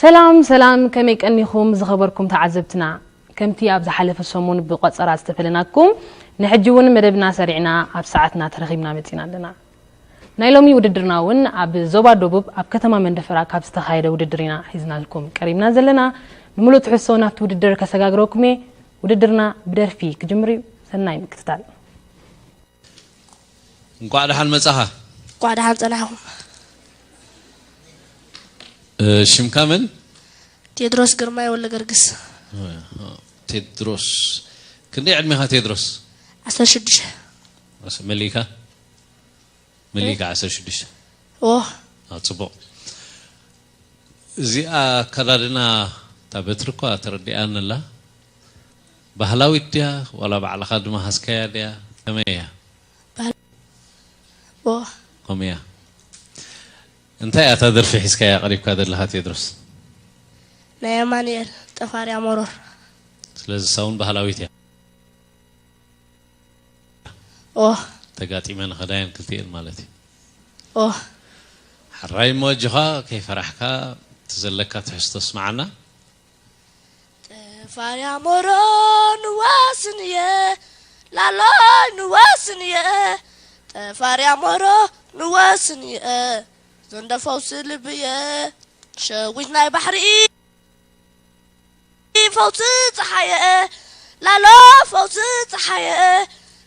ሰላም ሰላም፣ ከመይ ቀኒኹም ዝኸበርኩም ተዓዘብትና? ከምቲ ኣብ ዝሓለፈ ሰሙን ብቆጸራ ዝተፈለናኩም፣ ንሕጂ እውን መደብና ሰሪዕና ኣብ ሰዓትና ተረኺብና መጺና ኣለና። ናይ ሎሚ ውድድርና እውን ኣብ ዞባ ደቡብ ኣብ ከተማ መንደፈራ ካብ ዝተኻየደ ውድድር ኢና ሒዝናልኩም ቀሪብና ዘለና። ንምሉእ ትሕዝቶ ናብቲ ውድድር ከሰጋግረኩም እየ። ውድድርና ብደርፊ ክጅምር እዩ። ሰናይ ምክትታል። እንኳዕ ደሓን መጻኻ። እንኳዕ ደሓን ጸናሕኩም። እ፣ ሽምካ መን? ቴድሮስ ግርማይ ወልደገርግስ። እ፣ ቴድሮስ። ክንደይ ዕድሜኻ ቴድሮስ? ዓሰርተ ሽዱሽተ። መሊእካ? መሊእካ ዓሰርተ ሽዱሽተ። ኦ። አ፣ ጽቡቕ። እዚኣ ኣከዳድና እታ በትሪ እኳ ተረዲኣኒ ኣላ። ባህላዊት ድያ ዋላ ባዕልኻ ድማ ሃዝካያ ድያ? ከመይ እያ? ባህል-፣ ዎ። ከምኡ እያ። እንታይ እያ እታ ደርፊ ሒዝካያ ቀሪብካ ዘለኻ ቴድሮስ? ናይ ኣማኑኤል ጠፋርያ መሮር። ስለዚ እሳ እውን ባህላዊት እያ። ኦ። ተጋጢመ ንኸዳየን ክልቲኤን ማለት እዩ። ኦ። ሕራይ እሞ ኣጆኻ ከይፈራሕካ እቲ ዘለካ ትሕዝቶ ስምዓና። ጠፋርያ ሞሮ ንዋስን እየ፣ ላሎይ ንዋስን እየ። ጠፋርያ ሞሮ ንዋስን እየ፣ ዘንደፈው ስልብ እየ። ሸዊት ናይ ባሕሪ ፈውሲ ጸሓየ፣ ላሎ ፈውሲ ጸሓየ።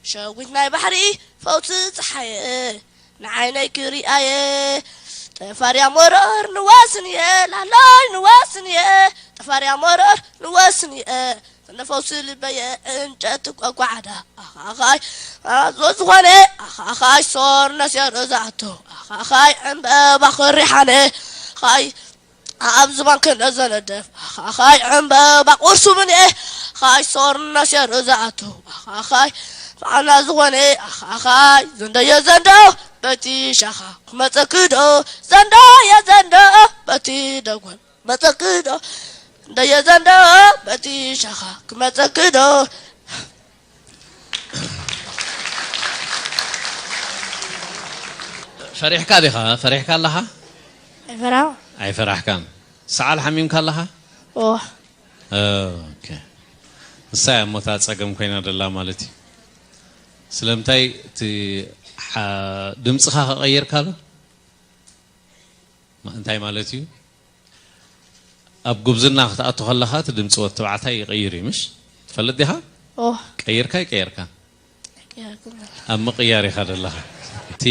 ሸዊት ናይ ባሕሪ ፈውሲ ጸሓየ። ንዓይነይ ክሪኣየ። ጠፋርያ መረር ንዋስን እየ፣ ላላይ ንዋስን እየ። ጠፋርያ መረር ንዋስን እየ። ዘንደፈው ስልበየ ዕንጨት ቋቋዓዳ። ኣኻኻይ ኣዞ ዝኾነ ኣኻኻይ ሶር ነስያ ሮዛቶ። ኣኻኻይ ዕምበባ ኽሪሓነ። ኻይ ኣብ ዝባን ክንደ ዘነደፍ። ኣኻኻይ ዕምበባ ቁርሱ ምንኤ። ኻይ ሶር ነስያ ሮዛቶ። ኣኻኻይ ፋና ዝኾነ። ኣኻኻይ ዘንደየ ዘንዶ በቲ ሻኻ ክመጸክዶ። ዘንደየ ዘንዶ በቲ ደጎል መጸክዶ። እንደየ ዘንዶ በቲ ሻኻ ክመጸክዶ። ፈሪሕካ ዲኻ? ፈሪሕካ ኣለኻ? ኣይፈራሁ። ኣይፈራሕካን። ሰዓል ሓሚምካ ኣለኻ? ኦ። ኦኬ። ንሳ እያ እሞ እታ ጸገም ኮይና ደላ ማለት እዩ። ስለምንታይ እቲ ሓ-፣ ድምጽኻ ከቐየርካ ዶ? ማ-፣ እንታይ ማለት እዩ? ኣብ ጉብዝና ክትኣቱ ከለኻ እቲ ድምፂ ወዲ ተባዕታይ ይቕይር እዩ፣ ምሽ? ትፈልጥ ዲኻ? ኦ። ቀይርካ ይቀየርካ? ኣይቀየርኩን ዘለኹ። ኣብ ምቕያር ኢኻ ዘለኻ። እቲ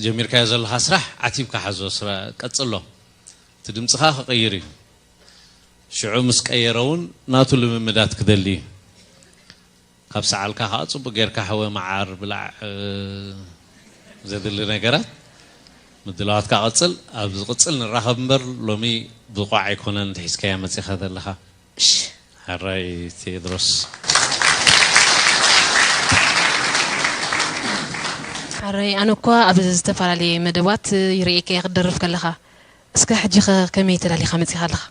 ጀሚርካዮ ዘለኻ ስራሕ ዓቲብካ ሓዞ፣ ስራ ቀጽሎ። እቲ ድምፅኻ ክቕይር እዩ። ሽዑ ምስ ቀየረ እውን ናቱ ልምምዳት ክደሊ እዩ። ካብ ሰዓልካ ከዓ ጽቡቅ ጌርካ ሕወ መዓር ብላዕ፣ እ፣ ዘድሊ ነገራት ምድላዋትካ ቀጽል። ኣብ ዝቕጽል ንራኸብ እምበር ሎሚ ብቑዕ ኣይኮነን እንተ ሒዝካያ መጺኻ ዘለኻ። እሺ። ሕራይ ቴድሮስ። ሕራይ፣ ኣነ እኳ ኣብ ዝተፈላለየ መደባት ይርእየካ እየ ክትደርፍ ከለኻ። እስከ ሕጂ ኸ ከመይ ተዳሊኻ መጺኻ ኣለኻ?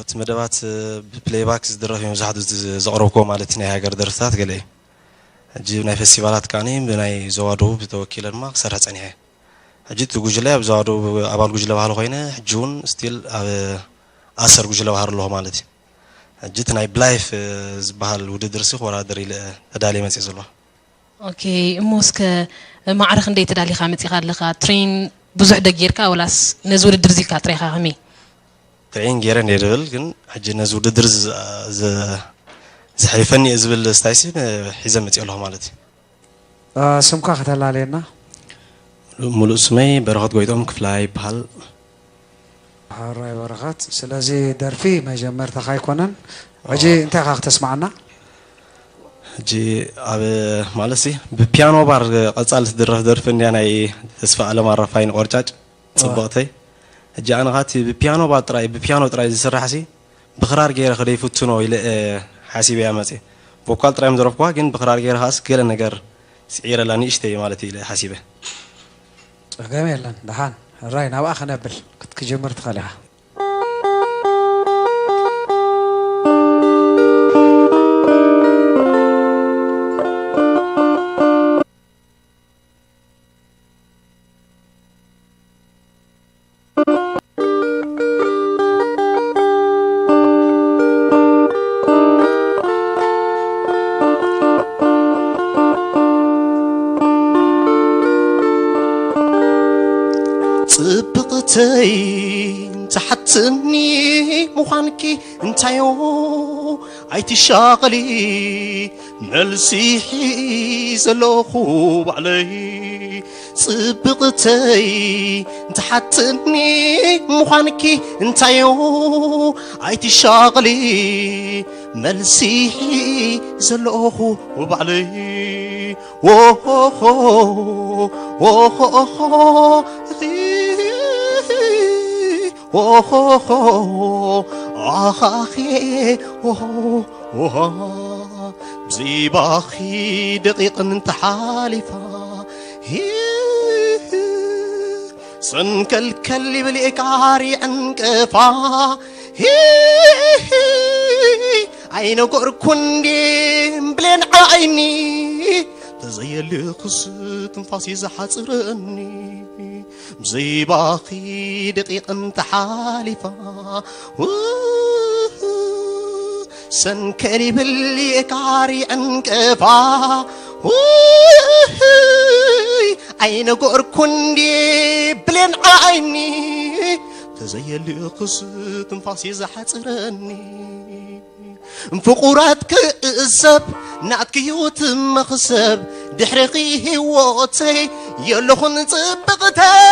እቲ መደባት ብፕሌይባክ ዝድረፍ እዩ መብዛሕትኡ ዘቕረብክዎ፣ ማለት ናይ ሃገር ደርፍታት ገለ እዩ። ሕጂ ናይ ፌስቲቫላት ከኣ ብናይ ዞባ ደቡብ ተወኪለ ድማ ክሰርሕ ጸኒሐ። ሕጂ እቲ ጉጅለ ኣብ ዞባ ደቡብ ኣባል ጉጅለ ባህሊ ኮይነ፣ ሕጂ እውን ስቲል ኣብ ኣሰር ጉጅለ ባህሊ ኣለኹ ማለት እዩ። ሕጂ እቲ ናይ ብላይፍ ዝበሃል ውድድር ሲ ክወዳደር ኢለ ተዳልየ መጽየ ዘለኹ። ኦኬ፣ እሞ እስከ ማዕረ ክንደይ ተዳሊኻ መጺኻ ኣለኻ? ትሬን ብዙሕ ዶ ጌርካ ወላስ ነዚ ውድድር እዚ ኢልካ ጥራይኻ ከመይ? ትሬን ጌረ እንድየ ዝብል፣ ግን ሕጂ ነዚ ውድድር ዝ-፣ ዝ-፣ ዘሕልፈኒ እየ ዝብል ስታይሲ ሒዘ መጺኦ ኣለኹ ማለት እዩ። እ፣ ስምካ ከተላለየና? ሙሉእ ስመይ በረኸት ጎይቶም ክፍላይ ይበሃል። ሕራይ በረኸት፣ ስለዚ ደርፊ መጀመርታኻ ኣይኮነን። ሕጂ እንታይ ኢኻ ክተስምዓና? ሕጂ ኣብ፣ ማለት ሲ ብፒያኖ ባር ቀጻሊ ትድረፍ ደርፊ እንድያ ናይ ተስፋ ኣለም ኣረፋይን ቆርጫጭ ጽብቕተይ። ሕጂ ኣነ ኻቲ ብፒያኖ ባር ጥራይ፣ ብፒያኖ ጥራይ ዝስራሕ ሲ ብኽራር ገይረ ክደይ ፍትኖ ኢለ፣ እ፣ ሓሲበያ መጽየ። ቮካል ጥራይ ምዘረፍኩዋ፣ ግን ብኽራር ገይረ ኻስ ገለ ነገር ስዒረላ ንእሽተይ ማለት ኢለ ሓሲበ። ጸገም የለን፣ ደሓን። ሕራይ ናብኣ ክነብል ክትክጀምር ትኽእል ኢኻ። ጽብቕተይ እንተሓትኒ ምዃንኪ እንታዮ ኣይትሻቐሊ፣ መልሲ ሒዘ ኣለኹ ባዕለይ። ጽብቕተይ እንተሓትኒ ምዃንኪ እንታዮ ኣይትሻቐሊ፣ መልሲ ሒዘ ኣለኹ ባዕለይ። ዎሆሆ፣ ዎሆሆ፣ ዎሆሆ፣ ኣኻኺ፣ ዎሆ፣ ዎሆ። ብዘይባኺ ደቂቕን ተሓሊፋ፣ ሂ፣ ሰንከልከል ይብል የቃሪ ዕንቅፋ። ሂ፣ ኣይነገርኩ እንዴ ብሌን ዓይኒ፣ ተዘየልኽስ ትንፋስ እዩ ዝሓፅረኒ። ብዘይባኺ ደቂቕን ተሓሊፋ፣ ውህ፣ ሰንከል ይብል የካሪ ዕንቅፋ። ውህ፣ ኣይነገርኩ እንዴ ብሌን ዓይኒ፣ ተዘየልኽስ ትንፋስ እዩ ዝሓፅረኒ። ፍቑራት ክእሰብ ናትክዩ ትመኽሰብ፣ ድሕሪኺ ህይወተይ የለኹን ጽብቕተይ።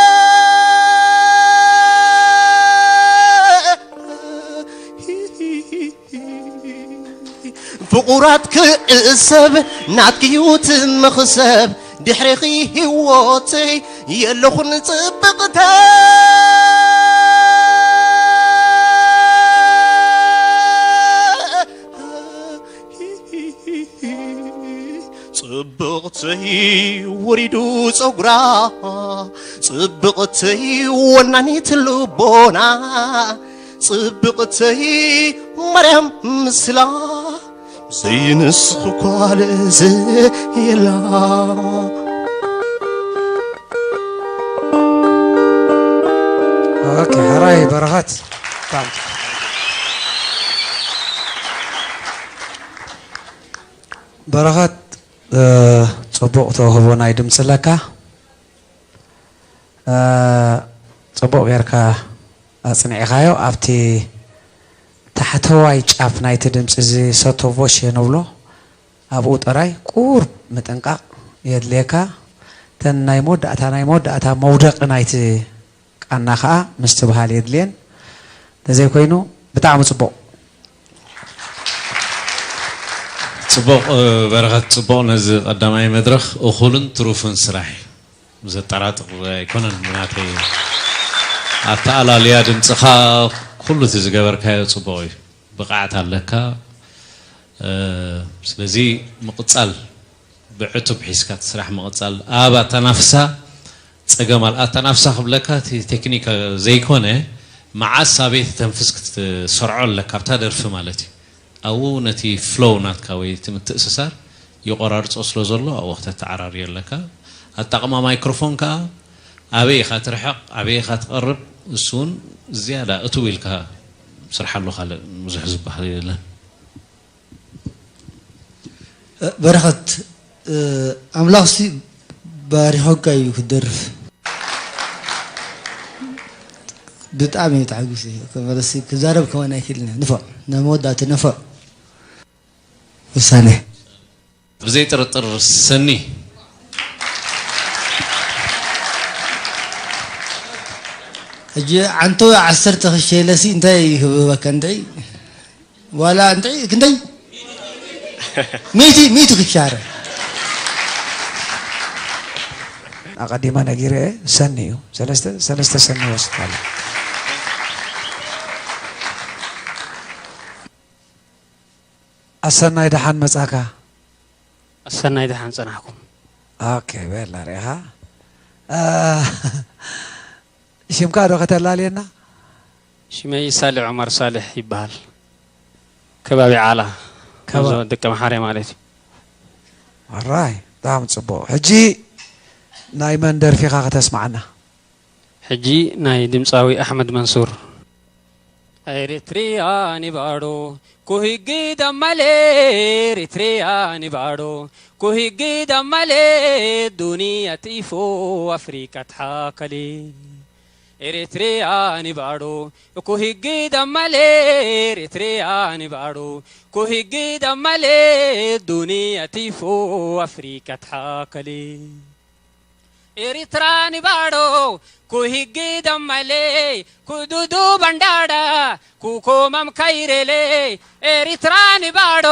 ፍቑራት ክእሰብ ናትክዩ ትመኽሰብ፣ ድሕሪኺ ህይወተይ የለኹን ጽብቕተይ። ጽብቕተይ ወሪዱ ጸጉራ፣ ጽብቕተይ ወናኒት ልቦና፣ ጽብቕተይ ማርያም ምስላ፣ ዘይንስኽ እኳ ልእዝ የላ። ኦኬ፣ ሕራይ በረኸት። በረኸት፣ እ፣ ጽቡቕ ተውህቦ ናይ ድምጺ ኣለካ። እ፣ ጽቡቕ ጌርካ ኣጽኒዕኻዮ። ኣብቲ ታሕተዋይ ጫፍ ናይቲ ድምጺ፣ እዚ ሰቶ ቮሼ ንብሎ፣ ኣብኡ ጥራይ ቁሩብ ምጥንቃቕ የድልየካ። እተን ናይ መወዳእታ፣ ናይ መወዳእታ መውደቒ ናይቲ ቃና ኸኣ ምስትብሃል የድልየን። እንተዘይኮይኑ ብጣዕሚ ጽቡቕ። ጽቡቕ፣ እ፣ በረኸት፣ ጽቡቕ። ነዚ ቀዳማይ መድረኽ እኹልን ትሩፍን ስራሕ እዩ። ዘጠራጥር ኣይኮነን። ብናተይ ኣተኣላልያ ድምፅኻ፣ ኩሉ እቲ ዝገበርካዮ ጽቡቕ እዩ። ብቕዓት ኣለካ። እ፣ ስለዚ ምቕጻል፣ ብዕቱብ ሒዝካ እቲ ስራሕ ምቕጻል። ኣብ ኣተናፍሳ ጸገም ኣል-፣ ኣተናፍሳ ክብለካ እቲ ቴክኒክ ዘይኮነ፣ መዓስ ኣበይ ተተንፍስ ክትሰርዖ ኣለካ ኣብታ ደርፊ ማለት እዩ። ኣብኡ ነቲ ፍሎው ናትካ ወይ እቲ ምትእስሳር ይቆራርጾ ስለ ዘሎ፣ ኣብኡ ከተተዓራርዮ ኣለካ። ኣጣቕማ ማይክሮፎን ከኣ ኣበይ ኢኻ ትርሕቕ፣ ኣበይ ኢኻ ትቐርብ፣ እሱ እውን ዝያዳ እትው ኢልካ ስርሓሉ፣ ካልእ ብዙሕ ዝበሃል የለን። በረኸት፣ እ፣ ኣምላኽሲ ባሪኾካ እዩ ክትደርፍ። ብጣዕሚ እዩ ተሓጒሰ። ከመለሲ ክዛረብ ከማን ኣይክእልን እየ። ንፉዕ፣ ናይ መወዳእቲ ንፉዕ ውሳነ። ብዘይ ጥርጥር ሰኒ። ሕጂ ዓንቶ ዓሰርተ ክሸለሲ እንታይ ክብበካ እንታይ? ዋላ እንታይ ክንደይ? ሚእቲ፣ ሚእቲ ክሻረ። ኣቐዲመ ነጊረ እየ፣ ሰኒ እዩ። ሰለስተ፣ ሰለስተ ሰኒ ወስድ ኣሎ። ኣሰናይ ደሓን መጻካ። ኣሰናይ ደሓን ጸናሕኩም። ኦኬ፣ በላ ርኢኻ። እ፣ ሽምካ ዶ ከተላልየና? ሽመይ ሳልሕ ዑመር ሳልሕ ይበሃል። ከባቢ ዓላ፣ ከባ- እዞ ደቂ መሓርያ ማለት እዩ። ኣራይ፣ ብጣዕሚ ጽቡቕ። ሕጂ ናይ መን ደርፊኻ ከተስማዓና? ሕጂ ናይ ድምጻዊ ኣሕመድ መንሱር። Eritrea ni baro, kuhigida male, Eritrea ni baro, kuhigida male, dunia tifo, Afrika thakali. ኤሪትሪያ ንባዶ ኩሂጊ ደመሌ ኤሪትሪያ ንባዶ ኩሂጊ ደመሌ ዱንያ ቲፎ ኣፍሪካ ተሓከሌ ኤሪትራ ንባዶ ኩሂጊ ደመሌ ኩዱዱ በንዳዳ ኩኮመም ከይሬሌ ኤሪትራ ንባዶ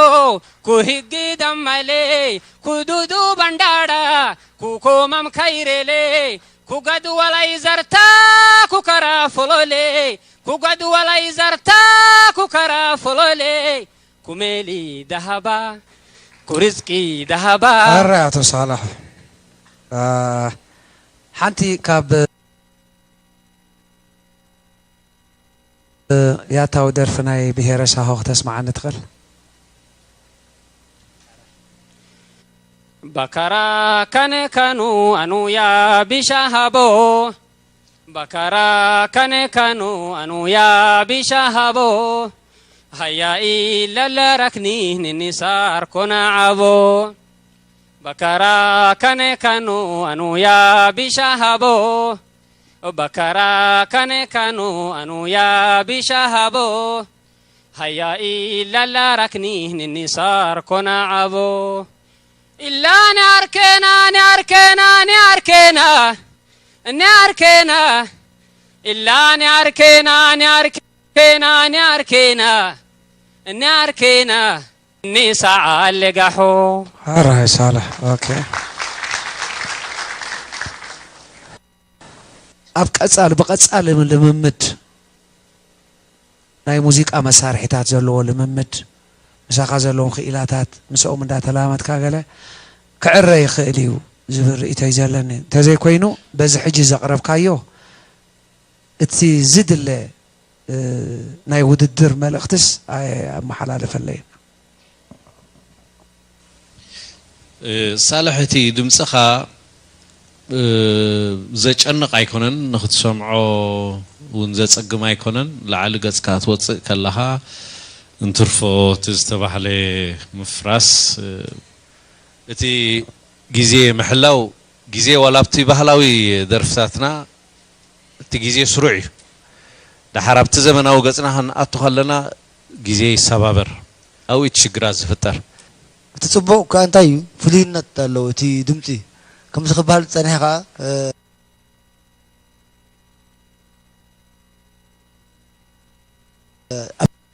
ኩሂጊ ደመሌ ኩዱዱ በንዳዳ ኩኮመም ከይሬሌ ኩገዱ ወላይ ዘርታ ኩከራ ፎሎሌ ኩገዱ ወላይ ዘርታ ኩከራ ፎሎሌ ኩሜሊ ደሃባ ኩርዝቂ ደሃባ ኣረ ኣቶ ሳላሕ ሓንቲ ካብ ያታዊ ደርፊ ናይ ብሄረ ሳሆ ክተስምዓኒ ትኽእል? በከራ ከነ ከኑ ኣኑያ ቢሻሃቦ በከራ ከነ ከኑ ኣኑያ ቢሻሃቦ ሃያ ኢለለ ረክኒ ንኒሳር ኮነ ዓቦ በከራ ከነ ከኑ ኣኑያ ቢሻሃቦ በከራ ከነ ከኑ ኣኑያ ቢሻሃቦ ሃያ ኢላላ ራክኒ ንኒሳር ኮና ዓቦ ኢላ ኒያርኬና ኒያርኬና ኒያርኬና ኒያርኬና ኢላ ኒያርኬና ኒያርኬና ኒያርኬና ኒያርኬና ኒሳዓ ሌጋሖ ኣራይ ሳልሕ ኦኬ ኣብ ቀጻሊ ብቐጻሊ ልምምድ ናይ ሙዚቃ መሳርሒታት ዘለዎ ልምምድ ምሳኻ ዘለዎም ክኢላታት ምስኦም እንዳተላመድካ ገለ ክዕረ ይኽእል እዩ ዝብል ርእይቶ እዩ ዘለኒ። እንተዘይኮይኑ በዚ ሕጂ ዘቕረብካዮ እቲ ዝድለ ናይ ውድድር መልእኽትስ ኣመሓላልፈለይን። ሳልሕ እቲ ድምፅኻ ዘጨንቕ ኣይኮነን፣ ንክትሰምዖ እውን ዘፀግም ኣይኮነን። ላዕሊ ገፅካ ክትወፅእ ከለኻ እንትርፎ እቲ ዝተባህለ ምፍራስ እቲ ግዜ ምሕላው ግዜ ዋላ ኣብቲ ባህላዊ ደርፍታትና እቲ ግዜ ስሩዕ እዩ። ደሓር ኣብቲ ዘመናዊ ገፅና ክንኣቱ ከለና ግዜ ይሰባበር። ኣብኡ እቲ ሽግራት ዝፍጠር። እቲ ፅቡቕ እኳ እንታይ እዩ ፍሉይነት ኣለዎ እቲ ድምፂ ከምዚ ክበሃል ዝፀንሐ ከዓ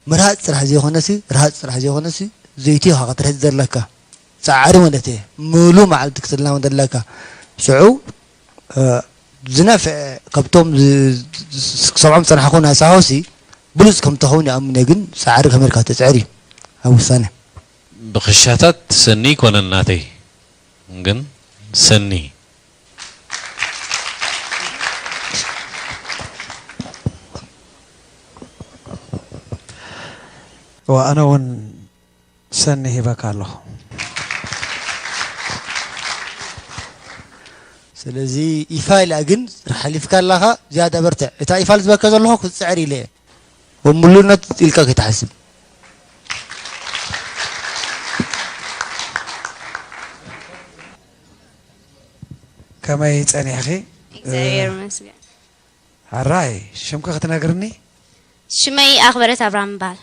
መርሃፅ ጥራሕ ዘይኮነሲ ርሃፅ ጥራሕ ዘይኮነሲ ዘይቲ ኢኻ ክትርህፅ ዘለካ ፃዕሪ ማለት እየ ምሉ መዓልቲ ክትልናም ዘለካ ሽዑ ዝነፍዐ ካብቶም ክሰምዖም ዝፀናሕኩ ናይ ሳሆሲ ብሉፅ ከም ትኸውን ይኣምን እየ ግን ፃዕሪ ከመይ ኢልካ ተፅዕር እዩ ኣብ ውሳነ ብኽሻታት ሰኒ ይኮነን ናተይ ግን ሰኒ እዋ ኣነ እውን ሰኒ ሂበካ ኣለኹ። ስለዚ ኢፋ ኢላ ግን ሓሊፍካ ኣለኻ ዝያዳ በርትዕ። እታ ኢፋ ዝብለካ ዘለኹ ክፅዕር ኢለ እየ። ወምሉነት ኢልካ ከይትሓስብ። ከመይ ጸኒሕኺ? እግዚኣብሔር ይመስገን። ሕራይ ሽምኪ ክትነግርኒ? ሽመይ ኣኽበረት ኣብርሃም እበሃል።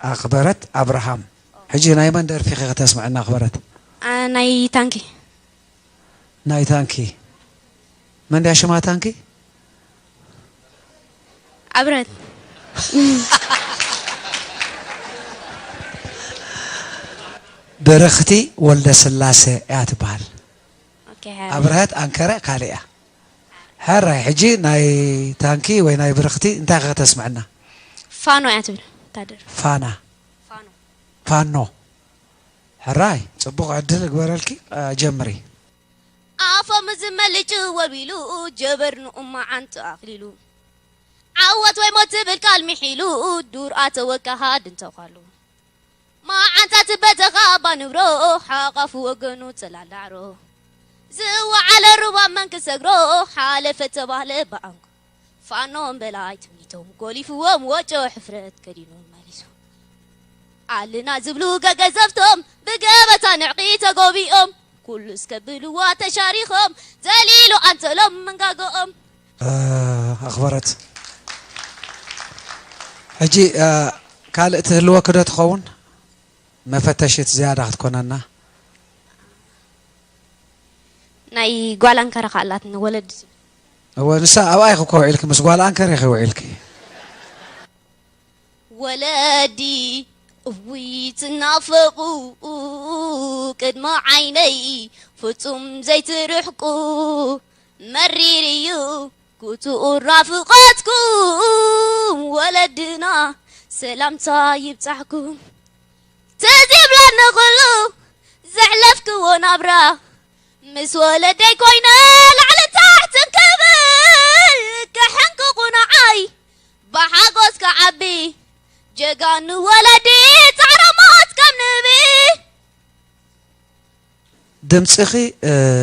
ኣኽበረት ኣብርሃም። ሕጂ ናይ መን ደርፊ ኢኺ ከተስምዕና ኣኽበረት? ኣ፣ ናይ ታንኪ። ናይ ታንኪ። መን ድያ ሽማ ታንኪ? ኣብርሀት። ብርኽቲ ወልደስላሰ እያ ትበሃል። ኦኬ። ኣብርሀት ኣንከረ ካልእ እያ። ሕራይ ሕጂ ናይ ታንኪ ወይ ናይ ብርኽቲ እንታይ ኢኻ ከተስምዐና? ፋኖ እያ ትብል እታ ደርፊ። ፋና። ፋኖ። ፋኖ። ሕራይ ጽቡቕ ዕድል እግበረልኪ። ጀምሪ። ኣፎም ዝመልጭ ወልዊሉ ጀበርንኡ መዓንጡ ኣኽሊሉ ዓወት ወይ ሞት ትብል ቃል ምሒሉ ዱር ኣተወ ካሃድ እንተዃሉ መዓንጣ ትበተኻ ኣባ ንብሮ ሓቓፉ ወገኑ ጽላል ዳዕሮ ዝወዓለ ሩባ መን ክሰግሮ ሓለፈ ተባህለ ብኣንጎ ፋኖ እምበላይ ትምኒቶም ጎሊፍዎም ወጮ ሕፍረት ከዲኑ መሊሱ ኣለና ዝብሉ ገገዘፍቶም ብገበታ ንዕቒ ተጎቢኦም ኩሉ እስከ ብልዋ ተሻሪኾም ዘሊሉ ኣንተሎም መንጋገኦም ኣኽበረት። ሕጂ ካልእ ትህልወኪ ዶ ትኸውን? መፈተሽት ዝያዳ ክትኮነና። ናይ ጓል ኣንከረ ከኣላትኒ ወለዲ። እወ፣ ንሳ ኣብኣ ኢኺ እኮ ውዒልኪ፣ ምስ ጓል ኣንከር ኢኺ ውዒልኪ። ወለዲ እውይ ትናፈቁ፣ ቅድሚ ዓይነይ ፍጹም ዘይትርሕቁ፣ መሪር እዩ ጉትኡ ናፍቆትኩም፣ ወለድና ሰላምታ ይብጻሕኩም። ትዝ ይብለኒ ኩሉ ዘሕለፍክዎ ናብራ፣ ምስ ወለደይ ኮይነ ላዕሊ ታሕቲ ክብል፣ ክሕንቅቑ ንዓይ ብሓጎስ ክዓቢ፣ ጀጋኑ ወለዲ ጻዕሮሞት ከም ንቢ። ድምፅኺ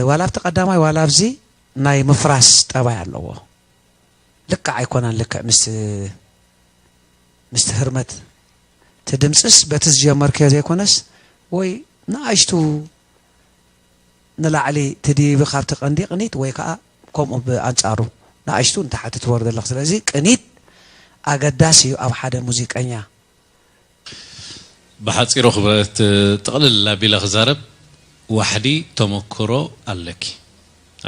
ዋላ ኣብቲ ቀዳማይ ዋላ ኣብዚ ናይ ምፍራስ ጠባይ ኣለዎ። ልክዕ ኣይኮነን፣ ልክዕ ምስቲ ምስቲ ህርመት እቲ ድምፅስ በቲ ዝጀመርክዮ ዘይኮነስ ወይ ንኣሽቱ ንላዕሊ ትድይቢ ካብቲ ቀንዲ ቅኒት ወይ ከዓ ከምኡ ብኣንፃሩ ንኣሽቱ ንታሕቲ ትወርድ ኣለኽ። ስለዚ ቅኒት ኣገዳሲ እዩ ኣብ ሓደ ሙዚቀኛ። ብሓፂሩ ክብረት ጥቕልል ኣቢለ ክዛረብ፣ ዋሕዲ ተመክሮ ኣለኪ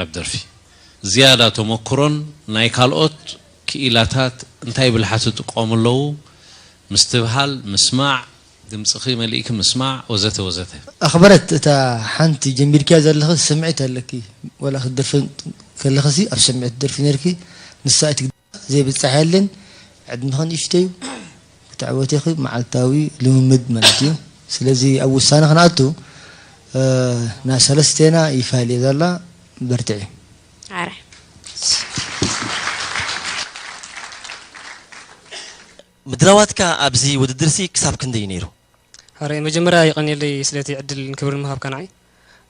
ኣብ ደርፊ። ዝያዳ ተመክሮን ናይ ካልኦት ክኢላታት እንታይ ብልሓት ይጥቀሙ ኣለዉ ምስትብሃል፣ ምስማዕ፣ ድምፅኺ መሊእኪ ምስማዕ ወዘተ ወዘተ። ኣኽበረት፣ እታ ሓንቲ ጀሚርክያ ዘለኺ ስምዒት ኣለኪ፣ ዋላ ክትደርፊ ከለኺሲ ኣብ ስምዒት ትደርፊ ነርኪ፣ ንሳ እቲ ዘይብጻሕ የለን። ዕድመኺ ንእሽቶ እዩ፣ ክትዕወቲ ኢኺ፣ መዓልታዊ ልምምድ ማለት እዩ። ስለዚ ኣብ ውሳነ ክንኣቱ፣ እ፣ ና ሰለስቴና ይፋል እየ ዘላ፣ በርትዒ። ኣረ ምድላዋትካ ኣብዚ ውድድርሲ ክሳብ ክንደይ እዩ ነይሩ? ኣረ መጀመርያ የቐንየለይ ስለቲ ዕድል ክብሪ ምሃብካ ንዓይ።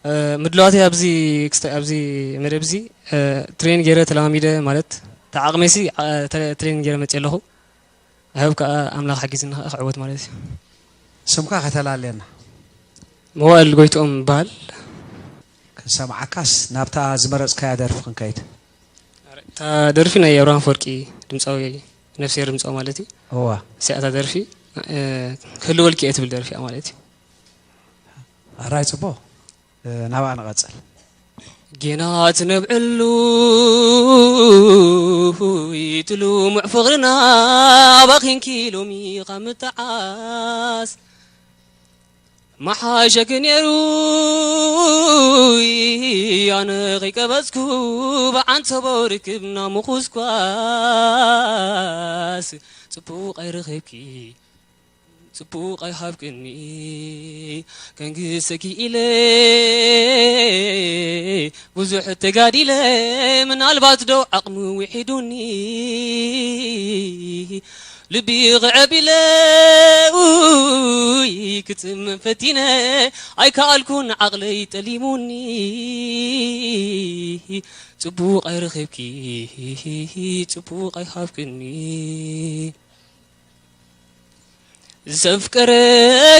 እ፣ ምድላዋተይ ኣብዚ ክስተ-፣ ኣብዚ መደብ እዚ፣ እ፣ ትሬን ገይረ ተለማሚደ ማለት ተዓቕመይሲ፣ እ፣ ተ-፣ ትሬን ገይረ መፅየ ኣለኹ። I hope ከዓ ኣምላኽ ሓጊዝኒ ከዓ ክዕወት ማለት እዩ። ስምካ ከተላልየና። መዋእል ጎይትኦም ይበሃል። ክንሰምዓካስ ናብታ ዝመረፅካያ ደርፊ ክንከይድ። እታ ደርፊ ናይ ኣብርሃም ኣፈወርቂ ድምፃዊ ነፍስሄር ድምፃዊ ማለት እዩ። እዋ። እዚኣ እታ ደርፊ፣ እ፣ ክህልወልኪ እየ ትብል ደርፊ እያ ማለት እዩ። ኣራይ ፅቡቕ። እ፣ ናብኣ ንቐፅል። ጌና ትነብዕሉ ይትልሙዕ ፍቕርና ኣባኺንኪ ሎሚ ካብ ምትዓስ መሓሸኪ ነይሩ ኣነ ከይቀበጽኩ ብዓንተቦ ርክብና ምኹስኳስ ጽቡቕ ኣይረኸብኪ ጽቡቕ ኣይሃብክኒ ከንግሰኪ ኢለ ብዙሕ ተጋዲለ ምናልባት ዶ ዓቕሚ ውሒዱኒ ልቢ ክዕብ ኢለ ኡይ ክጽመም ፈቲነ ኣይከኣልኩን ዓቕለይ ጠሊሙኒ ጽቡቕ ኣይረኸብኪ ጽቡቕ ኣይሃብክኒ ዘፍቀረ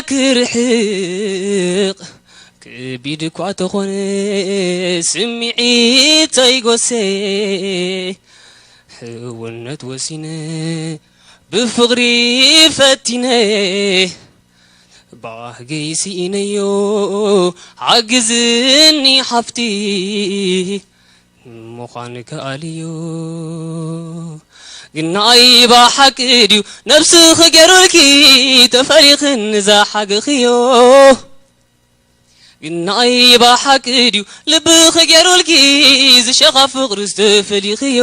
ክርሕቕ ከቢድ እኳ ተኾነ ስምዒት ኣይጎሴ ሕውነት ወሲነ ብፍቕሪ ፈቲነ ባህገይ ስኢነዮ ሓግዝኒ ሓፍቲ ምዃን ከኣልዮ ግናይ ብሓቂ ድዩ ነብስኺ ገይሩልኪ ተፈሊኺ ንዝሓገኽዮ ግናይ ብሓቂ ድዩ ልብኺ ገይሩልኪ ዝሸኻ ፍቕሪ ዝተፈሊኽዮ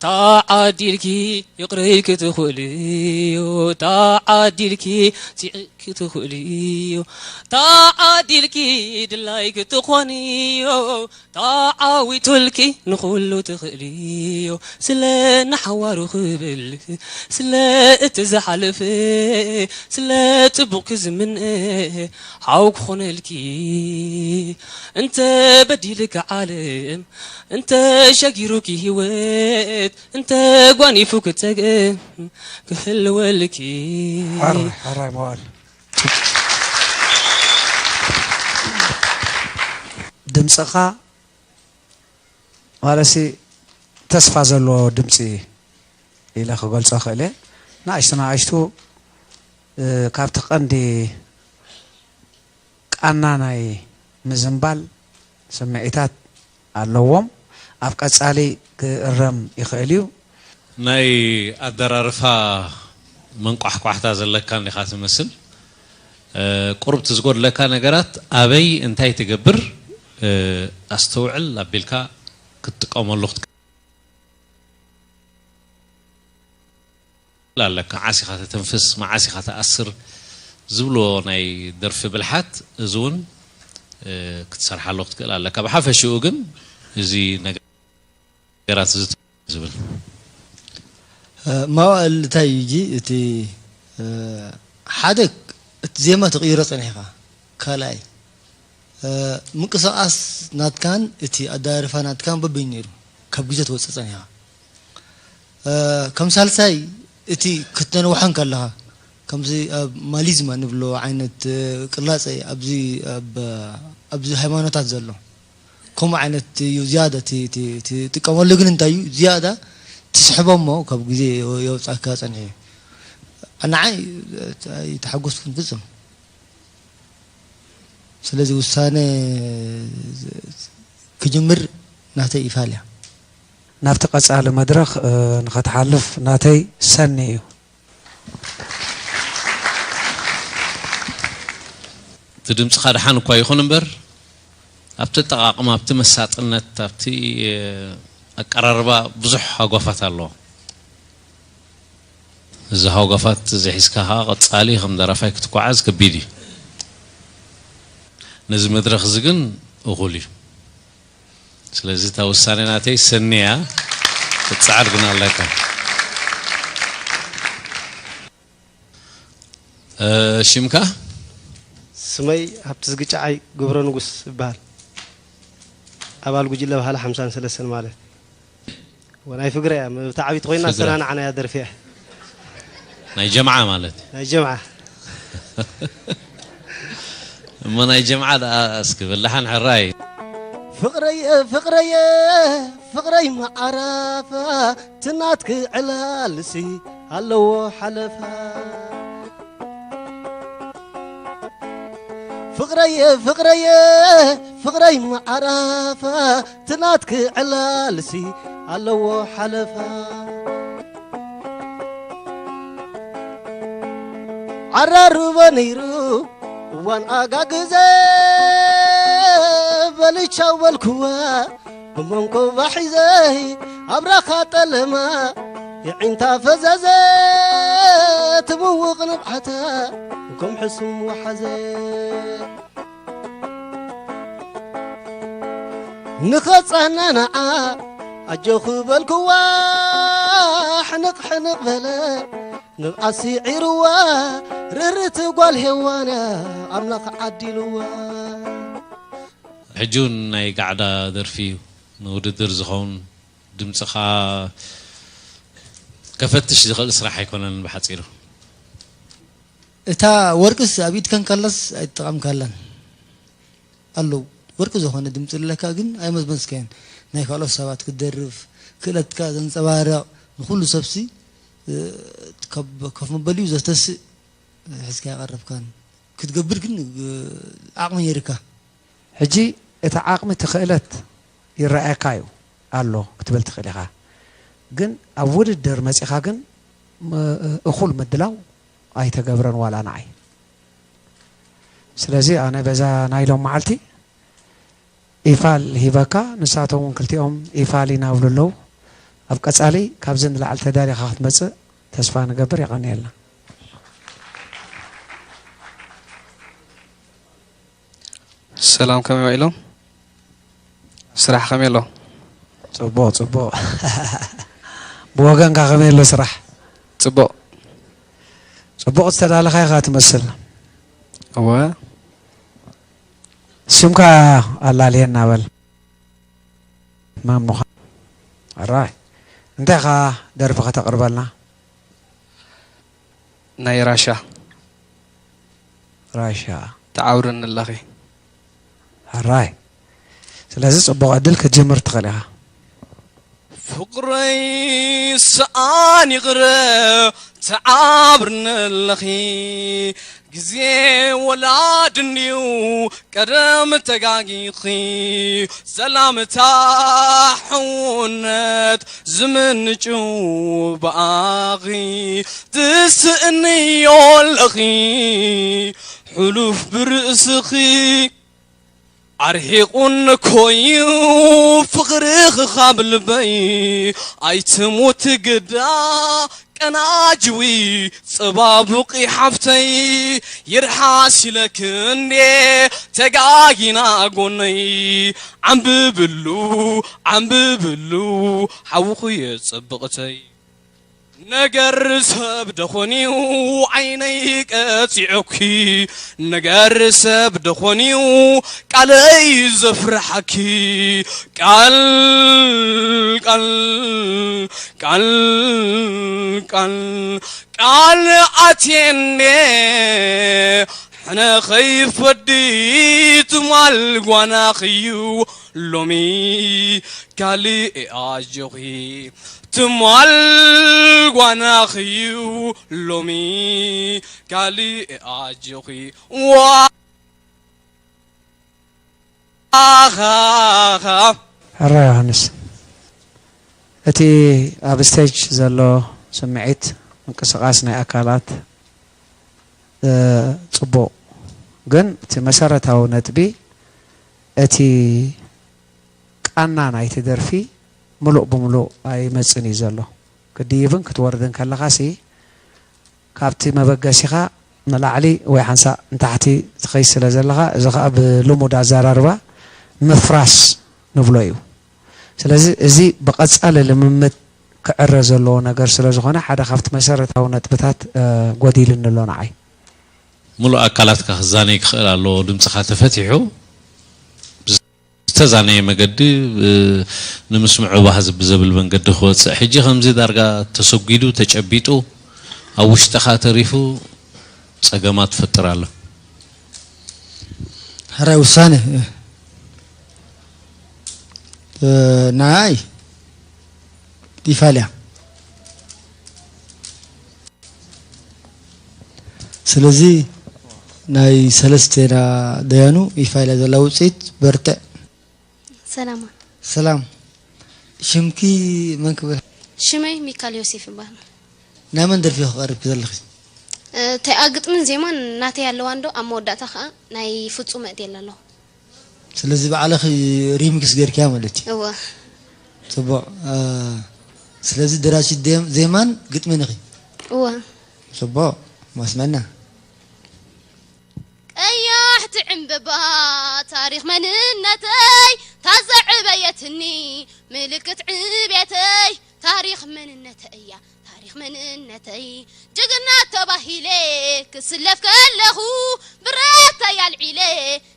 ተዓዲልኪ ይቕረይ ክትኽእልዮ ተዓዲልኪ ስዒ ክትኽእልዮ ተዓዲልኪ ድላይ ክትኾንዮ ተዓዊቱልኪ ንኹሉ ትኽእልዮ ስለ ንሓዋሩ ክብል ስለ እቲ ዝሓለፈ ስለ ጽቡቕ ክዝምነ ሓው ክኾነልኪ እንተ በዲልኪ ዓለም እንተ ሸጊሩኪ ህይወት እንተ ጓኒፉ ክጸግም ክህልወልኪ ሓራይ ሓራይ መዋል ድምፅኻ ማለትሲ ተስፋ ዘለዎ ድምፂ ኢለ ክገልፆ ክእል እየ። ንኣሽቱ ንኣሽቱ፣ እ፣ ካብቲ ቀንዲ ቃና ናይ ምዝንባል ስምዒታት ኣለዎም። ኣብ ቀጻሊ ክእረም ይኽእል እዩ። ናይ ኣደራርፋ መንቋሕቋሕታ ዘለካ እንዲኻ ትመስል። እ፣ ቁሩብ እቲ ዝጎድለካ ነገራት ኣበይ እንታይ ትገብር፣ እ፣ ኣስተውዕል ኣቢልካ ክትጥቀመሉ ክትክእል ኣለካ። መዓስ ኢኻ ተተንፍስ፣ መዓስ ኢኻ ትኣስር ዝብልዎ ናይ ደርፊ ብልሓት፣ እዚ እውን፣ እ፣ ክትሰርሓሉ ክትክእል ኣለካ። ብሓፈሽኡ ግን እዚ ነገራት እዚ ዝብል። እ፣ መዋእል እንታይ እዩ፣ እቲ፣ እ፣ ሓደ እቲ ዜማ ትቕይሮ ጸኒሕካ፣ ካልኣይ፣ እ፣ ምንቅስቓስ ናትካን እቲ ኣደራርፋ ናትካን በበይኑ ነይሩ፣ ካብ ግዜ ትወጽእ ጸኒሕካ። እ፣ ከም ሳልሳይ፣ እቲ ክትነንውሖ እንከለኻ፣ ከምዚ ኣብ ማሊዝማ ንብሎ ዓይነት፣ እ፣ ቅላጸ፣ ኣብዚ ኣብ፣ ኣብዚ ሃይማኖታት ዘሎ፣ ከምኡ ዓይነት እዩ ዝያዳ እቲ፣ እቲ፣ እቲ ትጥቀመሉ። ግን እንታይ እዩ ዝያዳ ትስሕቦ እሞ ካብ ግዜ የውጻካ ጸኒሑ እዩ። ንዓይ ኣይተሓጎስኩን ፍጹም። ስለዚ ውሳነ ክጅምር ናተይ ይፋል እያ። ናብቲ ቀጻሊ መድረኽ፣ እ፣ ንኸትሓልፍ ናተይ ሰኒ እዩ። እቲ ድምፅኻ ደሓን እኳ ይኹን እምበር፣ ኣብቲ ኣጠቓቕማ፣ ኣብቲ መሳጥነት፣ ኣብቲ፣ እ፣ ኣቀራርባ ብዙሕ ሃጓፋት ኣለዎ። እዚ ሃጓፋት እዚ ሒዝካ ኸዓ ቀጻሊ ከም ደራፋይ ክትጓዓዝ ከቢድ እዩ። ነዚ መድረኽ እዚ ግን እኹል እዩ። ስለዚ እታ ውሳኔ ናተይ ሰኒ እያ፣ ክትጽዓር ግን ኣለካ። እ፣ ሽምካ? ስመይ ሃብትዝጊ ጨዓይ ገብረንጉስ እበሃል። ኣባል ጉጅለ ባህሊ ሓምሳን ሰለስተን ማለት። ወናይ ፍግረ እያ፣ መብታ ዓቢት ኮይና ፍግረ። ኣሰናናዓና እያ ደርፊ እያ። ናይ ጀምዓ ማለት እዩ። ናይ ጀምዓ። እሞ ናይ ጀምዓ ደኣ እስኪ በላሓን ሕራይ። ፍቕረየ፣ ፍቕረየ፣ ፍቕረይ መዓረፋ፣ ትናትኪ ዕላልሲ ኣለዎ ሓለፋ። ፍቕረየ፣ ፍቕረየ፣ ፍቕረይ መዓረፋ፣ ትናትኪ ዕላልሲ ኣለዎ ሓለፋ። ዓራርቦ ነይሩ እዋን ኣጋ ግዜ፣ በልቻው በልኩዋ ብመንኮባ ሒዘ፣ ኣብራኻ ጠለማ የዒንታ ፈዘዘ፣ ትምውቕ ንብዓታ ከም ሕሱም ወሓዘ። ንኸጸናንዓ ኣጆኺ በልክዋ፣ ሕንቕ ሕንቕ በለ ንብዓት ስዒርዋ፣ ርርት ጓል ሄዋን እያ ኣምላኽ ዓዲልዋ። ሕጂ እውን ናይ ጋዕዳ ደርፊ እዩ፣ ንውድድር ዝኸውን ድምፅኻ ከፈትሽ ዝኽእል ስራሕ ኣይኮነን ብሓፂሩ። እታ ወርቅስ ኣብ ኢድካ እንከላስ ኣይትጠቐምካላን። ኣለዉ ወርቂ ዝኾነ ድምፂ ኣለካ፣ ግን ኣይመዝመዝካዮን። ናይ ካልኦት ሰባት ክትደርፍ ክእለትካ ዘንፀባርቕ ንኹሉ ሰብሲ፣ እ፣ ካብ ኮፍ መበሊኡ ዘተስእ ሒዝካ ኣይቐረብካን። ክትገብር ግን፣ እ፣ ዓቕሚ ነይርካ። ሕጂ እቲ ዓቕሚ፣ እቲ ክእለት ይረኣየካ እዩ ኣሎ ክትብል ትኽእል ኢኻ። ግን ኣብ ውድድር መጺኻ ግን ም-፣ እኹል ምድላው ኣይተገብረን ዋላ ንዓይ። ስለዚ ኣነ በዛ ናይ ሎም መዓልቲ ኢፋል ሂበካ፣ ንሳቶም እውን ክልቲኦም ኢፋል ይናብሉ ኣለዉ። ኣብ ቀጻሊ ካብዚ ንላዕሊ ተዳሊኻ ክትመጽእ ተስፋ ንገብር። የቐንየልና። ሰላም፣ ከመይ ውዒሎም? ስራሕ ከመይ ኣሎ? ጽቡቕ፣ ጽቡቕ። ብወገንካ ከመይ ኣሎ ስራሕ? ጽቡቕ። ጽቡቕ ዝተዳለኻ ኢኻ ትመስል። እወ። ስምካ ኣላልየና በል። መን ምዃን? ኣራይ። እንታይ ኢኻ ደርፊ ከተቕርበልና? ናይ ራሻ። ራሻ። ተዓውረኒ ኣለኺ። ኣራይ። ስለዚ ጽቡቕ ዕድል ክትጅምር ትኽእል ኢኻ። ፍቕረይ ሰኣን ይቕረ ተዓብርኒ ኣለኺ። ግዜ ወላድ እንድዩ ቀደም ተጋጊኺ። ሰላምታ ሕውነት ዝምንጩ ብኣኺ። ትስእንዮ ኣለኺ ሕሉፍ ብርእስኺ። ኣርሒቑን ኮይኑ ፍቕርኺ ካብ ልበይ። ኣይትሙት ግዳ ቀናጅዊ ጸባቡቒ ሓፍተይ። ይርሓስ ኢለኪ እንዴ ተጋጊና ጎነይ። ዓምብብሉ ዓምብብሉ ሓውኹየ ጽብቕተይ። ነገር ሰብ ደኾንዩ ዓይነይ ቀጺዑኪ። ነገር ሰብ ደኾንዩ ቃለይ ዘፍርሓኪ። ቃል ቃል ቃል ቃል ቃል ኣትየኔ ሕነ ኸይፈዲ። ትማል ጓናኽዩ ሎሚ ካልእ ኣጆኺ። ትማል ጓናኽዩ ሎሚ ካልእ ኣጆኺ። ዋ ኣኻኻ። ሕራ ዮሃንስ፣ እቲ ኣብ ስቴጅ ዘሎ ስምዒት፣ ምንቅስቓስ ናይ ኣካላት፣ እ፣ ጽቡቕ፣ ግን እቲ መሰረታዊ ነጥቢ፣ እቲ ቃና ናይቲ ደርፊ ምሉእ ብምሉእ ኣይመጽን እዩ ዘሎ። ክትድይብን ክትወርድን ከለኻሲ፣ ካብቲ መበገሲኻ ንላዕሊ ወይ ሓንሳእ ንታሕቲ ትኸይድ ስለ ዘለኻ፣ እዚ ኸኣ ብልሙድ ኣዘራርባ ምፍራስ ንብሎ እዩ። ስለዚ እዚ ብቐጻሊ ልምምድ ክዕረ ዘለዎ ነገር ስለ ዝኾነ፣ ሓደ ካብቲ መሰረታዊ ነጥብታት፣ እ፣ ጎዲሉኒ ኣሎ ንዓይ። ምሉእ ኣካላትካ ክዛነይ ክኽእል ኣለዎ፣ ድምጽኻ ተፈቲሑ። ዝተዛነየ መገዲ፣ እ፣ ንምስምዑ ባህ ዝብ-፣ ዘብል መንገዲ ክወጽእ። ሕጂ ከምዚ ዳርጋ ተሰጒዱ፣ ተጨቢጡ፣ ኣብ ውሽጥኻ ተሪፉ ጸገማት ትፈጥር ኣሎ። ሕራይ ውሳነ፣ እ፣ ናይ ኢፋልያ። ስለዚ ናይ ሰለስቴና ደያኑ ኢፋልያ ዘላ ውፅኢት በርትዕ። ሰላማ። ሰላም። ሽምኪ መን ክብል? ሽመይ ሚካል ዮሴፍ ይበሃል። ናይ መን ደርፊ ክቐርብ ዘለኺ? እ፣ ተኣ ግጥምን ዜማን ናተይ ኣለዋ እንዶ፣ ኣብ መወዳእታ ኸኣ ናይ ፍጹም መእትየላ ኣለኹ። ስለዚ ባዕልኺ ሪሚክስ ጌርክያ ማለት እዩ። እወ። ጽቡቕ። እ፣ ስለዚ ደራሲት ዴም-፣ ዜማን ግጥምን ኢኺ? እወ። ጽቡቕ። ማስመና። ቀያሕቲ ዕምበባ ታሪኽ መንነተይ፣ ታዘዕበየትኒ ምልክት ዕቤተይ። ታሪኽ መንነተይ እያ፣ ታሪኽ መንነተይ። ጅግና ተባሂለ ክስለፍ ከለኹ፣ ብረተይ ኣልዒለ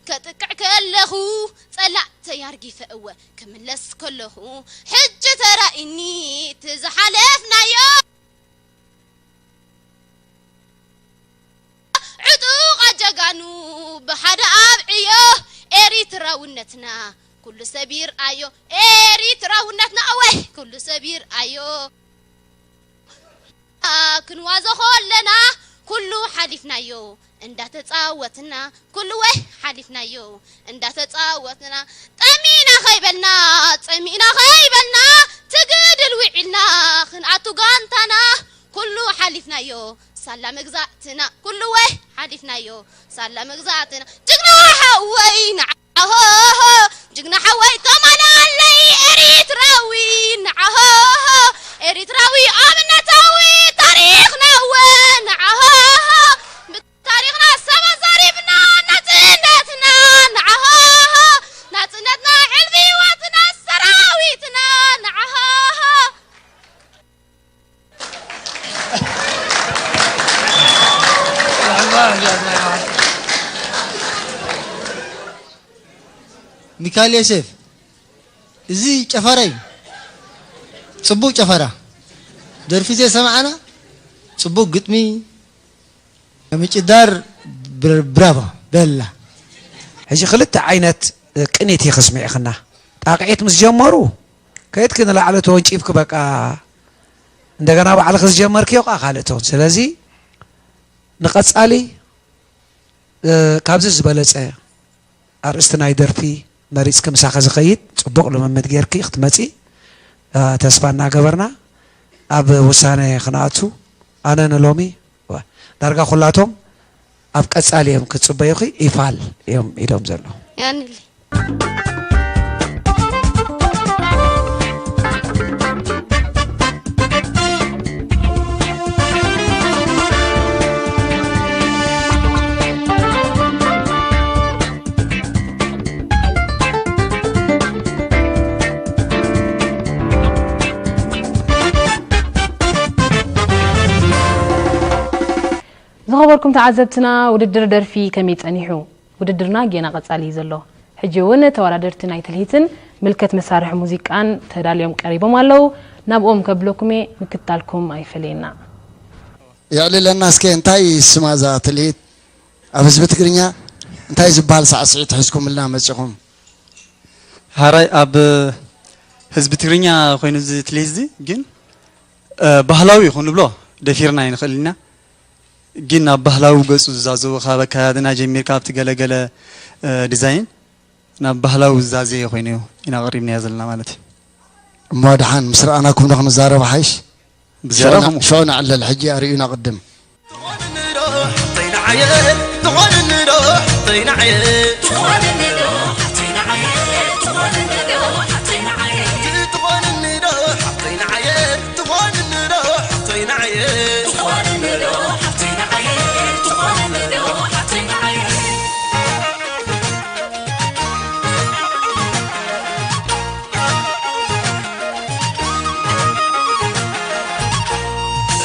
ከጥቅዕ ከለኹ፣ ጸላእተይ ኣርጊፈ እወ ክምለስ ከለኹ፣ ሕጂ ተራኢኒ እቲ ዝሓለፍናዮ። ዕጡቓት ጀጋኑ ብሓደ ኣብዕዮ፣ ኤሪትራውነትና ኩሉ ሰብ ይርኣዮ፣ ኤሪትራውነትና እወ ኩሉ ሰብ ይርኣዮ። ክንዋዞ ከለና ኩሉ ሓሊፍናዮ እንዳተጻወትና፣ ኩሉ ወ ሓሊፍናዮ እንዳተጻወትና፣ ጠሚና ከይበልና፣ ጸሚእና ከይበልና፣ ትግድል ውዒልና ክንኣቱ ጋንታና፣ ኩሉ ሓሊፍናዮ ሳላ መግዛእትና፣ ኩሉ ወ ሓሊፍናዮ ሳላ መግዛእትና። ጅግና ሓወይ ንዓሆ፣ ጅግና ሓወይ ተማላለይ ኤሪትራዊ ንዓሆ፣ ኤሪትራዊ ኣብነታዊ ታሪኽና ወ ንዓሆ። ታሪኽና ሰብ ኣዛሪብና፣ ናጽነትና ንዓሆ፣ ናጽነትና ሕልፊ ህይወትና ሰራዊትና ንዓሆ። ሚካኤል ዮሴፍ፣ እዚ ጨፈራ እዩ። ጽቡቕ ጨፈራ። ደርፊ ዘይሰማዕና፣ ጽቡቕ ግጥሚ፣ ምጭዳር፣ ብር-፣ ብራቮ፣ በላ። ሕጂ ክልተ ዓይነት ቅኒት እዩ ከስሚዕኽና። ጣቕዒት ምስ ጀመሩ፣ ከይድኪ ንላዕሊ ተወንጪፍኪ በቃ እንደገና ባዕልኺ ዝጀመርክዮ ከዓ ካልእ ትኾን። ስለዚ ንቐጻሊ፣ እ፣ ካብዚ ዝበለጸ ኣርእስቲ ናይ ደርፊ መሪጽኪ ምሳኺ ዝኸይድ ጽቡቕ ልምምድ ጌርኪ ክትመጺ፣ እ፣ ተስፋ እናገበርና ኣብ ውሳነ ክንኣቱ፣ ኣነ ንሎሚ ዋ፣ ዳርጋ ኩላቶም ኣብ ቀጻሊ እዮም ክጽበዩኺ፣ ይፋል እዮም ኢሎም ዘለዉ። ያንሊ። ዝኸበርኩም ተዓዘብትና፣ ውድድር ደርፊ ከመይ ጸኒሑ? ውድድርና ጌና ቀጻሊ እዩ ዘሎ። ሕጂ እውን ተወዳደርቲ ናይ ትልሂትን ምልከት መሳርሒ ሙዚቃን ተዳልዮም ቀሪቦም ኣለዉ። ናብኦም ከብለኩም እየ፣ ምክትታልኩም ኣይፈለየና። የዕልለና እስከ፣ እንታይ ስማ እዛ ትልሂት? ኣብ ህዝቢ ትግርኛ እንታይ ዝበሃል ሳዕስዒት ሒዝኩምልና መጺኹም? ሃራይ ኣብ ህዝቢ ትግርኛ ኮይኑ እዚ ትልሂት እዚ ግን፣ እ፣ ባህላዊ እዩ ክንብሎ ደፊርና ኣይንኽእልን ኢና። ግን ናብ ባህላዊ ገጹ ዝዛዘው ካብ ኣከያድና ጀሚርካ ኣብቲ ገለገለ፣ እ፣ ዲዛይን ናብ ባህላዊ ዝዛዘየ ኮይኑ ኢና ኣቕሪብናዮ ዘለና ማለት እዩ። እሞ ደሓን ምስ ረኣናኩም ዶ ክንዛረብ ሓይሽ? ብዝያዳ ሽዑ ን-፣ ከምኡ። ሽዑ ንዕለል፣ ሕጂ ኣርእዩና ቅድም።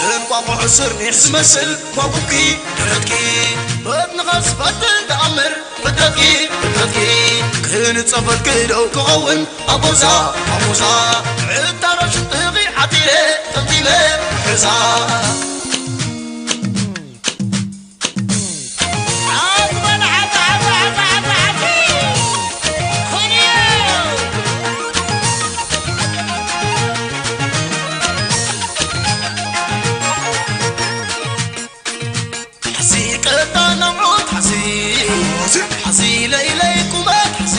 እንቋቑሖ ስርኒሕ ዝመስል ጓጉብኪ ደረትኪ፣ በትንኻ ዝፈትል ተኣምር ፍጥረትኪ፣ ፍጥረትኪ። ክንጸበልኪ ዶ ክኸውን ኣቦዛ፣ ኣቦዛ? ዕጣሮ ሽንጥኺ ዓቲረ ጠምጢመ ሕዛ። ሓዚ ቀጣ ናብዑት ሓዚ፣ ሓዚ ለይለይ ቁመት ሓዚ፣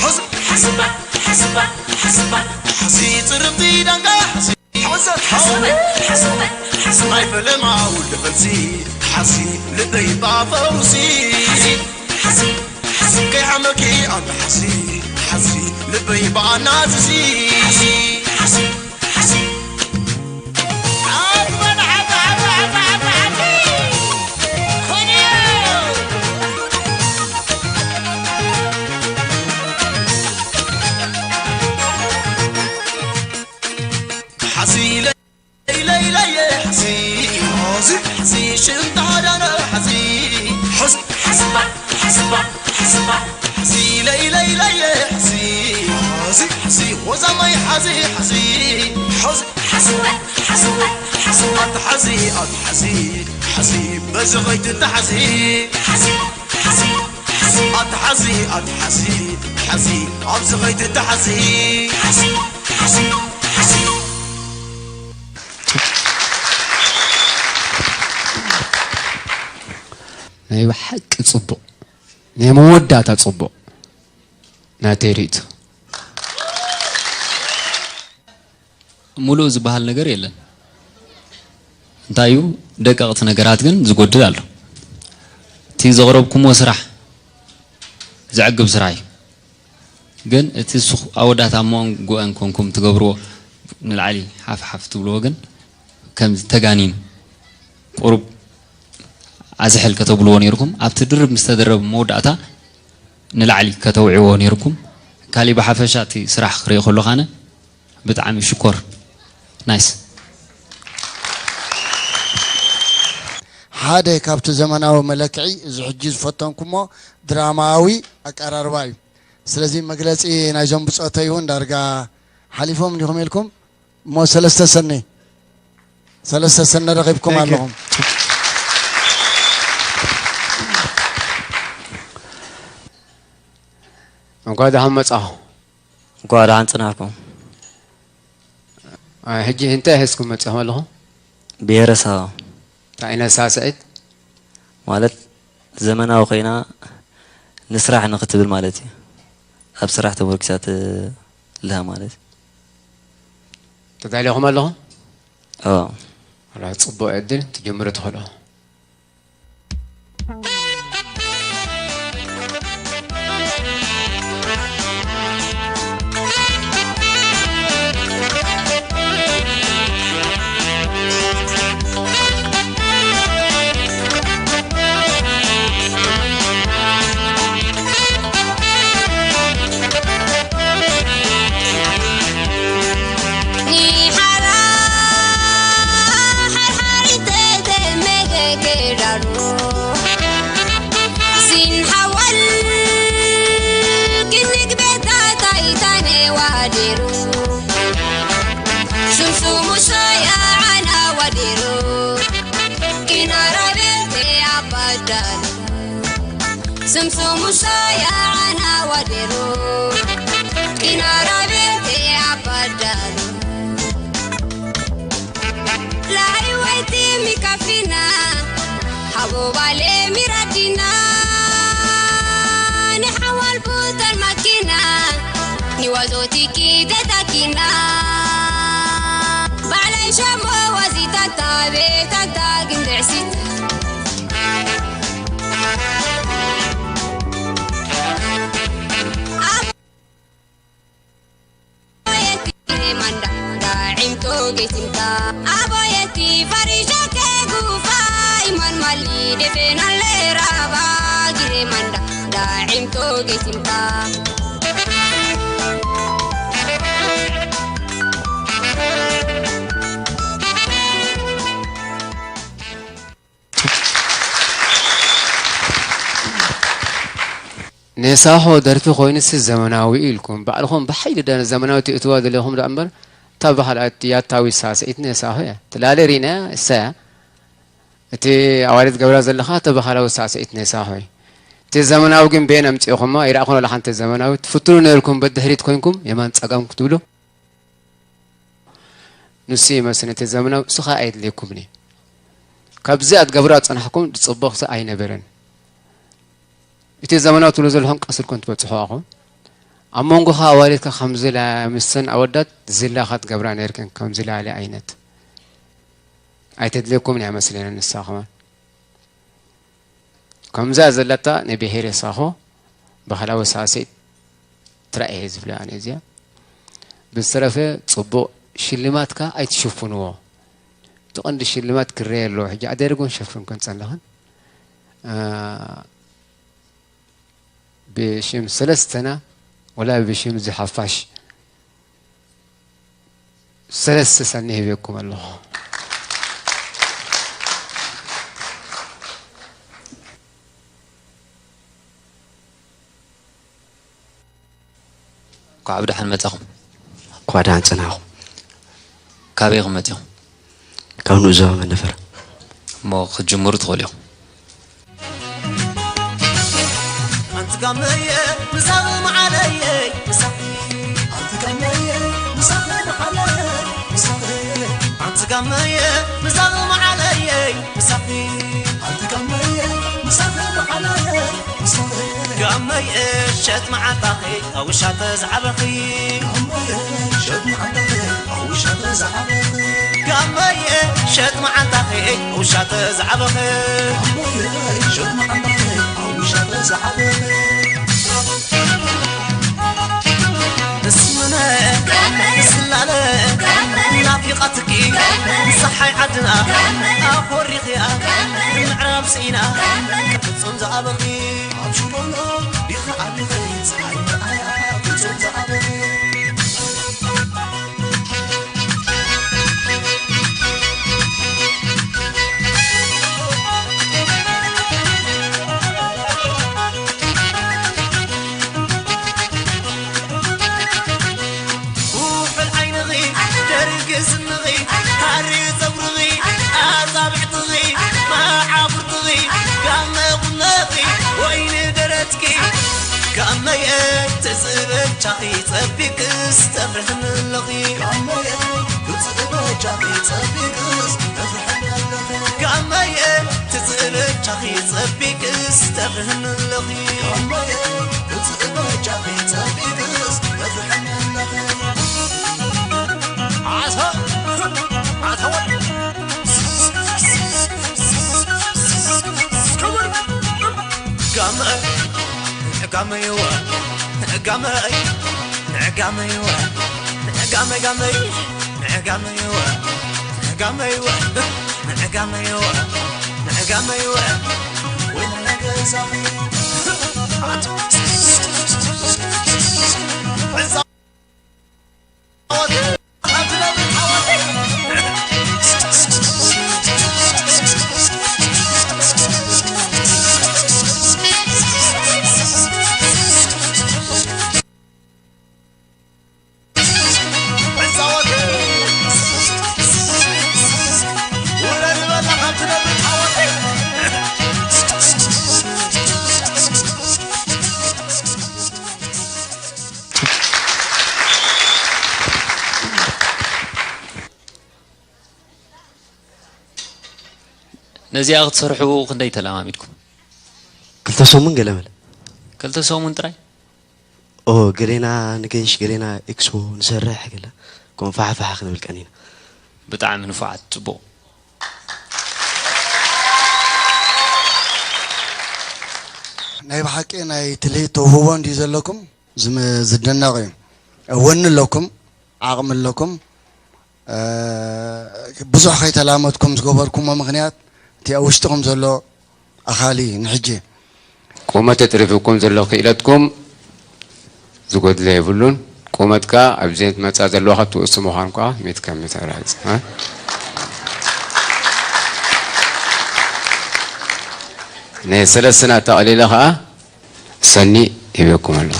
ሓዚ፣ ሓስባ፣ ሓስባ፣ ሓስባ፣ ሓዚ ጽርብቲ ዳንጋ ሓዚ። ሓሰብ፣ ሓሰብ፣ ሓሰብ፣ ሓሰብ። ናይ ፈለማ ውልዲ ፈልሲ፣ ሓሲ ልበይ ባፈውሲ። ሓሲ፣ ሓሲ፣ ሓሲ። ከይሓመኪ ኣንተ ሓሲ፣ ሓሲ ልበይ ባናዝዚ። ሓሲ፣ ሓሲ፣ ሓሲ። ሓሲ ለይለይለየ ሓሲ፣ ሓሲ፣ ሓሲ ሽንታ ዳነ ሓሲ፣ ሓሲ፣ ሓስባ፣ ሓስባ፣ ሓስባ፣ ሓሲ ለይለይለየ ሓሲ፣ ሓሲ፣ ሓሲ ወዛማይ ሓሲ፣ ሓሲ፣ ሓሲ፣ ሓስባ፣ ሓስባ፣ ሓስባ፣ ኣትሓዚ፣ ኣትሓዚ፣ ሓሲ በዚ ኸይትተሓዚ፣ ሓሲ፣ ሓሲ፣ ሓሲ፣ ኣትሓዚ፣ ኣትሓዚ፣ ሓሲ ኣብዚ ኸይትተሓዚ፣ ሓሲ፣ ሓሲ፣ ሓሲ። ናይ ብሓቂ ጽቡቕ፣ ናይ መወዳእታ ጽቡቕ ናተይ ርእይቶ። ሙሉእ ዝበሃል ነገር የለን። እንታይ እዩ፣ ደቀቕቲ ነገራት ግን ዝጎድል ኣሎ። እቲ ዘቕረብኩምዎ ስራሕ ዘዕግብ ስራሕ እዩ። ግን እቲ ሱኽ ኣወዳት ኣብ መንጎአን ኮንኩም ትገብርዎ ንላዕሊ ሓፍ ሓፍ ትብልዎ ግን ከምዚ ተጋኒኑ ቁሩብ ኣዝሕል ከተብልዎ ነይርኩም። ኣብቲ ድርብ ምስ ተደረበ መወዳእታ ንላዕሊ ከተውዕዎ ነይርኩም። ካሊእ ብሓፈሻ እቲ ስራሕ ክርኢ ከለኹ ኣነ ብጣዕሚ ሽኮር። ናይስ። ሓደ ካብቲ ዘመናዊ መለክዒ እዚ ሕጂ ዝፈተንኩሞ ድራማዊ ኣቀራርባ እዩ። ስለዚ መግለጺ ናይዞም ብጾተይ እውን ዳርጋ ሓሊፎም እንዲኹም ኢልኩም እሞ ሰለስተ ሰኒ፣ ሰለስተ ሰኒ ረኺብኩም Thank you. ኣለኹም። እንኳዕ ደሓን መጻኹም። እንኳዕ ደሓን ጽናሕኩም። ሕጂ እንታይ ሒዝኩም መጺኹም ኣለኹም? ብሄረሰብ። እንታይ ዓይነት ሳዕስዒት? ማለት ዘመናዊ ኮይና ንስራሕ ንክትብል ማለት እዩ። ኣብ ስራሕ ተመርኪሳ ትልሃ ማለት እዩ። ተዳሊኹም ኣለኹም? ኣዎ። ኣላ፣ ጽቡቕ ዕድል፣ ትጅምሩ ትኽእሉ። ስምስሙ ሻያዓና ወዲሩ ቂናራ ቤቴ ኣባዳሉ ላይወይቲ ሚካፊና ሓቦባሌ ሚራዲና ንሓዋል ቡተል ማኪና ኒዋዞቲኪ ደታኪና ባዕላይ ሸሞ ዋዚታታ ቤታታ ግንድዕሲት ኔሳሆ ደርፊ ኮይኑሲ ዘመናዊ ኢልኩም ባዕልኹም ብሓይሊ ደ ዘመናዊ ትእትዋ ዘለኹም ደኣ እምበር፣ እታ ብኻልኣት ያታዊ ሳስዒት ኔሳሆ እያ። ትላለ ሪና እሳያ እቲ ኣዋልድ ገብራ ዘለኻ እታ ብኻላዊ ሳስዒት ኔሳሆ እዩ። እቲ ዘመናዊ ግን ቤን ኣምጺእኹሞ? ኣይረኣኹን ወላ ሓንቲ ዘመናዊ ትፍትኑ ነርኩም በድሕሪት ኮይንኩም የማን ጸጋም ክትብሉ። ንሱ ይመስል እቲ ዘመናዊ፣ እሱ ኸኣ ኣየድልየኩምን እዩ። ካብዚ ኣትገብሮ ኣጸናሕኩም፣ ጽቡቕ ኸኣ ኣይነበረን። እቲ ዘመናዊ ትብሉ ዘለኹም ቀስ ኢልኩም ትበጽሑ ኣኹም። ኣብ መንጎኻ ኣዋልድካ ከምዚ ላ-፣ ምሰን ኣወዳት ዝላ ኸትገብራ ነርክን፣ ከምዚ ላለ ዓይነት። ኣይተድልየኩምን እያ መስለኒ ንሳ ኸማን። ከምዛ ዘለታ ንብሄረ ሳሆ ባህላዊ ሳዕስዒት ትራእ እየ ዝብላ ኣነ እዚኣ። ብዝተረፈ ጽቡቕ ሽልማትካ ኣይትሽፍንዎ። እቲ ቀንዲ ሽልማት ክረአ ኣለዎ። ሕጂ ኣደርጎን ሸፍን ክንጸለኽን፣ እ፣ ብሽም ሰለስተና ወላ ብሽም እዚ ሓፋሽ ሰለስተ ሳኒ ሂበኩም ኣለኹ። እንኳዕ ብደሓን መጻኹም። እንኳዕ ደሓን ጸናኹም። ካበይ ኢኹም መጺኹም? ካብ ንኡስ ዞባ መንደፈራ። እሞ ክትጅምሩ ትኽእሉ ኢኹም። ኣንቲ ጋመየ ምሳኺ መዓለየይ ምሳኺ። ኣንቲ ጋመየ ምሳኺ መዓለየይ ምሳኺ። ኣንቲ ጋመየ ምሳኺ መዓለየይ ምሳኺ። ኣንቲ ጋመየ ምሳኺ መዓለየይ ምሳኺ። ጋመየ ሸጥ መዓንጣኺ ኣብ ውሻ ተዝዓበኺ። ጋመየ ሸጥ መዓንጣኺ ኣብ ውሻ ተዝዓበኺ። ጋመየ ሸጥ መዓንጣኺ ውሻ ተዝዓበኺ። ንስመነ ንስላለ ናፊቓትኪ ንፀሓይ ዓድና ኣኾሪኽያ ምዕራብ ስኢና ፍጹም ዝኣበኺ ኣብ ሽሞኖ ዲኻ ዓድኺ ፀሓይ መርኣያ ፍጹም ዝኣበኺ። ኩሕል ዓይንኺ፣ ደርጊ ስንኺ፣ ሃሪ ጸጉርኺ፣ ኣጻብዕትኺ፣ መዓኹርትኺ፣ ጋመ ቁኖኺ፣ ወይኒ ደረትኪ፣ ጋመየ ትጽበቻኺ ጸቢቅስ ተፍርሕኒ ኣለኺ። ጋመየ ትጽበ ትህንለኺ እምበየ፣ እቲ እበጃኺ ጸቢብስ መፍርሕኒ ኣለኺ። ዓሳ፣ ዓሳ ወድ። ጋመ፣ ጋመ ይወ፣ ጋመ፣ ጋመ ይወ፣ ጋመ፣ ጋመ፣ ጋመ ይወ፣ ጋመ ይወ፣ ጋመ ይወ፣ ጋመ ይወ፣ ወይ ነገ ሳሚ። ነዚኣ ክትሰርሑ ክንደይ ተለማሚድኩም? ክልተ ሰሙን ገለመለ። ክልተ ሰሙን ጥራይ? ኦ፣ ገሌና ንገይሽ፣ ገሌና ኤክስፖ ንሰርሕ፣ ገለ ከምኡ ፋሕፋሕ ክንብል ቀኒና። ብጣዕሚ ንፉዓት፣ ጽቡቕ። ናይ ብሓቂ ናይ ትልሂት ተውህቦ እንድዩ ዘለኩም። ዝም-፣ ዝድነቕ እዩ። ወኒ ኣለኩም፣ ዓቕሚ ኣለኩም። እ፣ ብዙሕ ከይተላመድኩም ዝገበርኩሞ ምኽንያት እቲ ኣብ ውሽጥኹም ዘሎ ኣኻሊ ንሕጂ። ቁመት ተትሪፍኩም ዘሎ ክኢለትኩም ዝጎድለ የብሉን። ቁመት ከኣ ኣብዚ መጻ ዘለዋ ካብ ትውስን ምዃን ከኣ ሚእቲ ካብ ሚእቲ ኣረጋግጽ። እ? ንሰለስትና ጠቕሊለ ከኣ ሰኒ ይብለኩም ኣለኹ።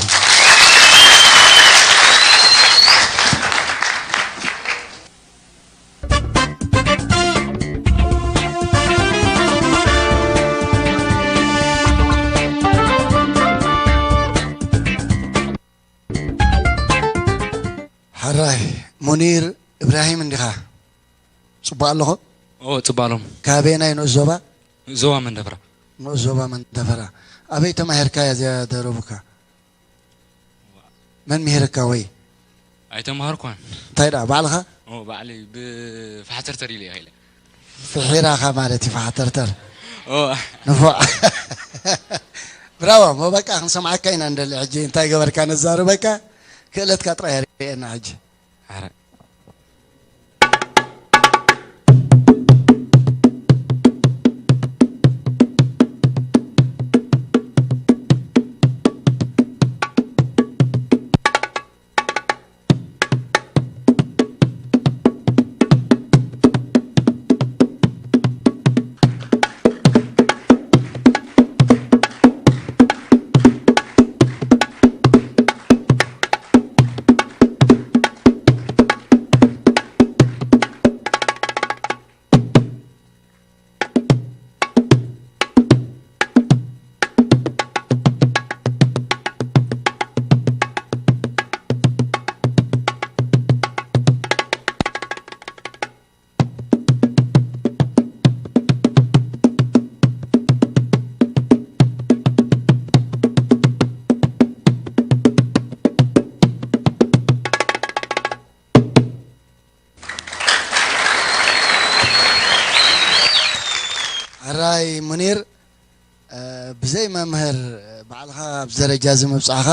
ሕራይ፣ ሙኒር እብራሂም እንዲኻ? ጽቡቕ ኣለኹ? ኦ፣ ጽቡቕ ኣለኹ። ካበየናይ ንኡስ ዞባ? ዞባ መንደፈራ። ንኡስ ዞባ መንደፈራ። ኣበይ ተማሂርካ እያ እዚኣ ደረቡካ? መን ምሂርካ ወይ? ኣይተምሃርኳን። እንታይ ደኣ፣ ባዕልኻ? ኦ፣ ባዕለይ ብፋሕተርተር ኢለ እየ ኸይለ። ፍሒራኻ ማለት እዩ፣ ፋሕተርተር። ኦ። ንፉዕ። ብራቮ፣ እሞ በቃ ክንሰምዓካ ኢና እንደሊ። ሕጂ እንታይ ገበርካ ነዛርበካ? ክእለትካ ጥራይ ኣርእየና ሕጂ። ኣረ። ሕራይ ሙኒር፣ እ፣ ብዘይ መምህር ባዕልኻ ኣብዚ ደረጃ እዚ ምብጻሕኻ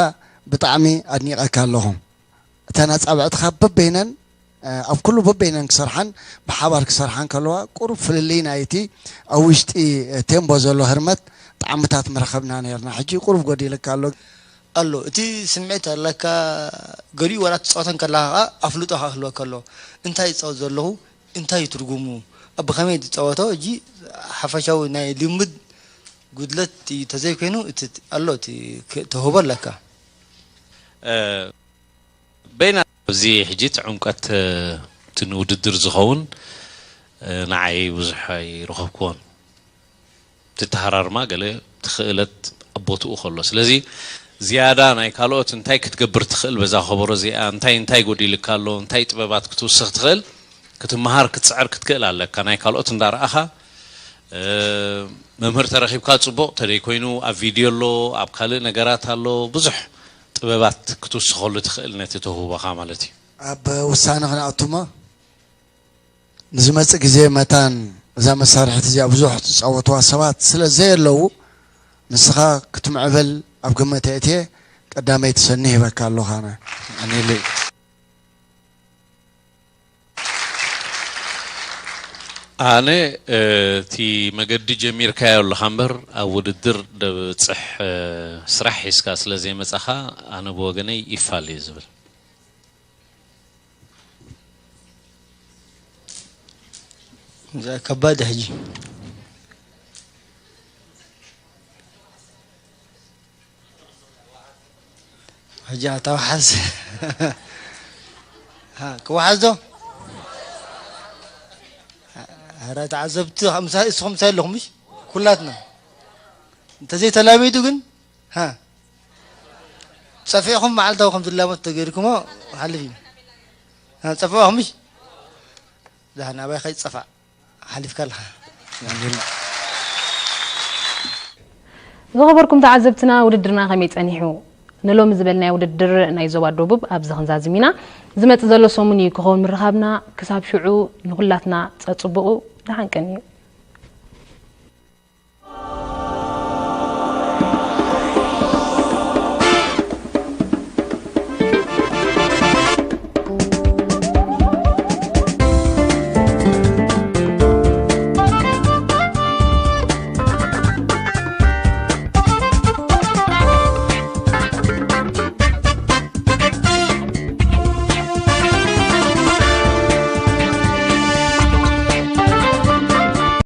ብጣዕሚ ኣድኒቐካ ኣለኹ። እተን ኣጻብዕትኻ በበይነን፣ እ፣ ኣብ ኩሉ በበይነን ክሰርሓን ብሓባር ክሰርሓን ከለዋ ቁሩብ ፍልልይ ናይቲ ኣብ ውሽጢ፣ እ፣ ቴምቦ ዘሎ ህርመት ጣዕምታት ምረኸብና ነርና። ሕጂ ቁሩብ ጎዲልካ ኣሎ። ኣሎ። እቲ ስምዒት ኣለካ፣ ገሊኡ ዋላ ትጻወተን ከለኻ ኸኣ ኣፍልጦ ክህልወካ ኣሎ። እንታይ ይጻወት ዘለኹ? እንታይ እዩ ትርጉሙ? ኣብ ብኸመይ ትጻወቶ? እጂ ሓፈሻዊ ናይ ልምድ ጉድለት እዩ፣ ተዘይኮይኑ እቲ ኣሎ፣ እቲ ክ-፣ ተውህቦ ኣለካ። እ፣ በይና ኣብዚ ሕጂ እቲ ዕምቀት፣ እ፣ እቲ ንውድድር ዝኸውን፣ እ፣ ንዓይ ብዙሕ ኣይረኸብኩዎን። ትተሃራርማ ገለ እቲ ክእለት ኣብ ቦትኡ ከሎ። ስለዚ ዝያዳ ናይ ካልኦት እንታይ ክትገብር ትኽእል በዛ ከበሮ እዚኣ፣ እንታይ እንታይ ጎዲልካ ኣሎ፣ እንታይ ጥበባት ክትውስኽ ትኽእል፣ ክትመሃር ክትጽዕር ክትክእል ኣለካ። ናይ ካልኦት እንዳረኣኻ መምህር ተረኺብካ ጽቡቕ ተደይ ኮይኑ ኣብ ቪድዮ ኣሎ፣ ኣብ ካልእ ነገራት ኣሎ፣ ብዙሕ ጥበባት ክትውስኸሉ ትኽእል ነቲ ተውህቦኻ ማለት እዩ። ኣብ ውሳነ ክንኣቱማ ንዝመጽእ ግዜ መታን እዛ መሳርሒት እዚኣ ብዙሕ ዝጻወትዋ ሰባት ስለ ዘየለዉ ንስኻ ክትምዕብል ኣብ ግምት የእትየ ቀዳመይቲ ሰኒ ሂበካ ኣለኹ ኣነ። ኣነ እቲ መገዲ ጀሚርካዮ ኣለኻ እምበር ኣብ ውድድር ደብጽሕ ስራሕ ሒዝካ ስለ ዘይመጻኻ ኣነ ብወገነይ ይፋል እዩ ዝብል። እዛ ከባድ ሕጂ ሕጂ ኣታውሓስ ክወሓዝ ዶ? ረ ተዓዘብቲ እስኹም ምሳይ ኣለኹም ምሽ ኩላትና እንተዘይተላሚዱ ግን ጸፊዕኹም መዓልታዊ ከም ዝላመድ ተገይርኩሞ ሓልፍ እዩ። ጸፍዕኹም ምሽ ዳሕና ኣባይ ከይጸፋዕ ሓሊፍካ ኣለኻ። ዝኸበርኩም ተዓዘብትና ውድድርና ከመይ ጸኒሑ? ንሎሚ ዝበልናዮ ውድድር ናይ ዞባ ደቡብ ኣብዚ ክንዛዝም ኢና። ዝመጽእ ዘሎ ሰሙን እዩ ክኸውን ምርኻብና። ክሳብ ሽዑ ንኹላትና ጸጽቡቑ ደሓን ቀንዩ።